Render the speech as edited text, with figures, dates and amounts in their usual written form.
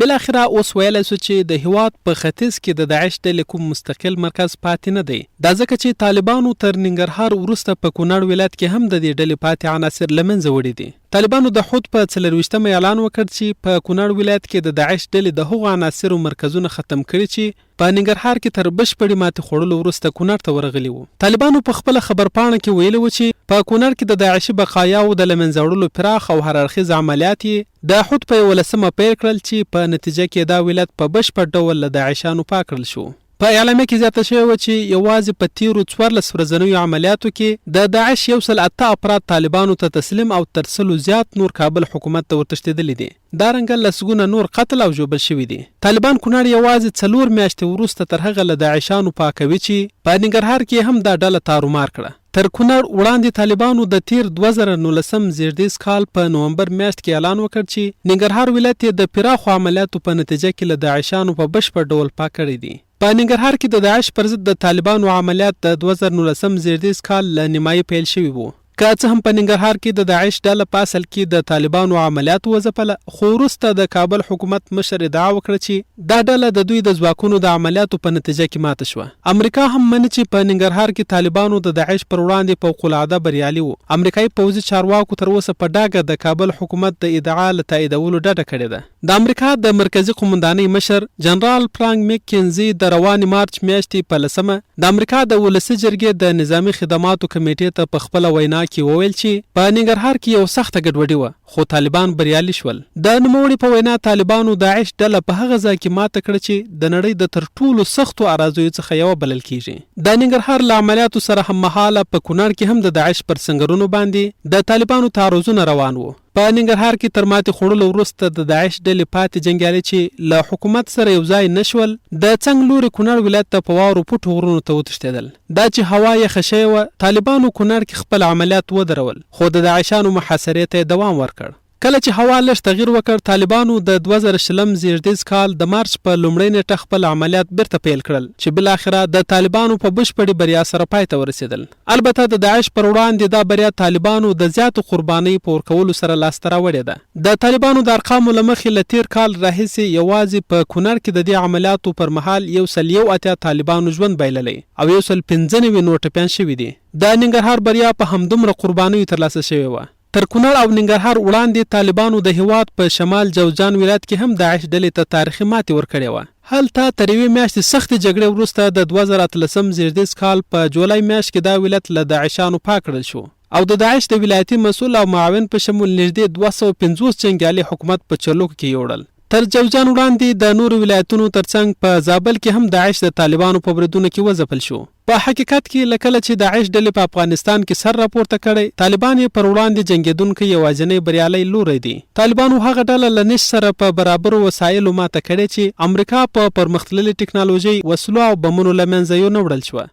بالاخره اوس ویلای شو چې د هیواد په ختیځ کې د داعش ډلې کوم مستقل مرکز پاتې نه دی. دا ځکه چې طالبانو تر ننګرهار وروسته په کونړ ولایت کې هم د دې ډلې پاتې عناصر له منځه وړي دي. طالبانو د حوت په 24 مه اعلان وکړ چې په کونړ ولایت کې د داعش ډلې د هغو عناصرو مرکزونه ختم کړي چې په ننګرهار کې تر بشپړې ماتې خوړلو وروسته کونړ ته ورغلي وو. طالبانو په خپله خبرپاڼه کې ویلي وو چې په کونړ کې د داعشي بقایاوو د له منځه وړلو پراخ او هر اړخیز عملیات یې د حوت په 11 مه پیل کړل چې په نتیجه کې دا ولایت په بشپړ ډول له داعشانو پاک کړل شو. په اعلامیه کې زیاته شوې وه چې یوازې په تېرو 14 ورځنیو عملیاتو کې د داعش 108 افراد طالبانو ته تسلیم او تر 100 زیات نور کابل حکومت ته ورتښتېدلي دي. دارنګه لسګونه نور قتل او ژوبل شوي دي. طالبان کونړ یوازې 4 میاشتې وروسته تر هغه له داعشانو پاکوي چې په ننګرهار کې یې هم دا ډله تارومار کړه. تر کونړ وړاندې طالبانو د تېر 2019 زېږدیز کال په نومبر میاشت کې اعلان وکړ چې ننګرهار ولایت یې د پراخو عملیاتو په نتیجه کې له داعشانو په بشپړ ډول پاک کړی دی. په ننګرهار کې د داعش پر ضد د طالبانو عملیات د 2019 زېږدیز کال له نیمایي پیل شوي وو. که څه هم په ننګرهار کې د داعش ډله په اصل کې د طالبانو عملیاتو وځپله، خو وروسته د کابل حکومت مشر ادعا وکړه چې دا ډله د دوی د ځواکونو د عملیاتو په نتیجه کې ماته شوه. امریکا هم مني چې په ننګرهار کې طالبانو د داعش پر وړاندې فوق العاده بریالي وو. امریکايي پوځي چارواکو تر اوسه په ډاګه د کابل حکومت د ادعا له تاییدولو ډډه کړې ده. د امریکا د مرکزي قومندانۍ مشر جنرال فرانک مک کینزي د روانې مارچ میاشتې په 10 مه د امریکا د ولسي جرګې د نظامي خدماتو کمېټې ته په خپله وینا کې وویل چې په ننګرهار کې یو سخته ګډوډي وه، خو طالبان بریالي شول. د نوموړي په وینا، طالبانو داعش ډله په هغه ځای کې ماته کړه چې د نړۍ د تر ټولو سختو اراضیو څخه یوه بلل کېږي. د ننګرهار له عملیاتو سره هممهاله په کونړ کې هم د داعش پر سنګرونو باندې د طالبانو تعرضونه روان وو. په ننګرهار کې تر ماتې خوړلو وروسته د داعش ډلې پاتې جنګیالي چې له حکومت سره یو ځای نه شول، د څنګ لوري کونړ ولایت ته په واورو پټو غرونو ته وتښتېدل. دا چې هوا یخه شوې وه، طالبانو کونړ کې خپل عملیات ودرول، خو د داعشانو محاصرې ته یې دوام ورکړ. کله چې هوا لږ تغیر وکړ، طالبانو د 2020 زېږدیز کال د مارچ په لومړۍ نېټه خپل عملیات بېرته پیل کړل چې بالاخره د طالبانو په بشپړې بریا سره پای ته ورسېدل. البته د داعش پر وړاندې دا بریا طالبانو د زیاتو قربانۍ په ورکولو سره لاسته راوړې ده. د طالبانو د ارقامو له مخې له تېر کال راهیسې یوازې په کونړ کې د دې عملیاتو پر مهال 181 طالبانو ژوند بایللی او 195 نور ټپیان شوي دي. د ننګرهار بریا په همدومره قربانیو ترلاسه شوې وه. تر کونړ او ننګرهار وړاندې طالبانو د هېواد په شمال جوزجان ولایت کې هم داعش ډلې ته تاریخي ماتې ورکړې وه. هلته تر یوې میاشتې سختې جګړې وروسته د 2018 زېږدیز کال په جولای میاشت کې دا ولایت له داعشانو پاک کړل شو او د داعش د ولایتي مسؤل او معاون په شمول نږدې 250 جنګیالي حکومت په چرلکو کې یوړل. تر جوزجان وړاندې د نورو ولایتونو ترڅنګ په زابل کې هم داعش د طالبانو په بریدونو کې وځپل شو. په حقیقت کې له کله چې داعش ډلې په افغانستان کې سر راپورته کړی، طالبان یې پر وړاندې جنګېدونکی یوازینی بریالی لوری دی. طالبانو هغه ډله له نشت سره په برابرو وسایلو ماته کړې چې امریکا په پرمختللې ټکنالوژۍ، وسلو او بمونو له منځه یو نه وړل شوه.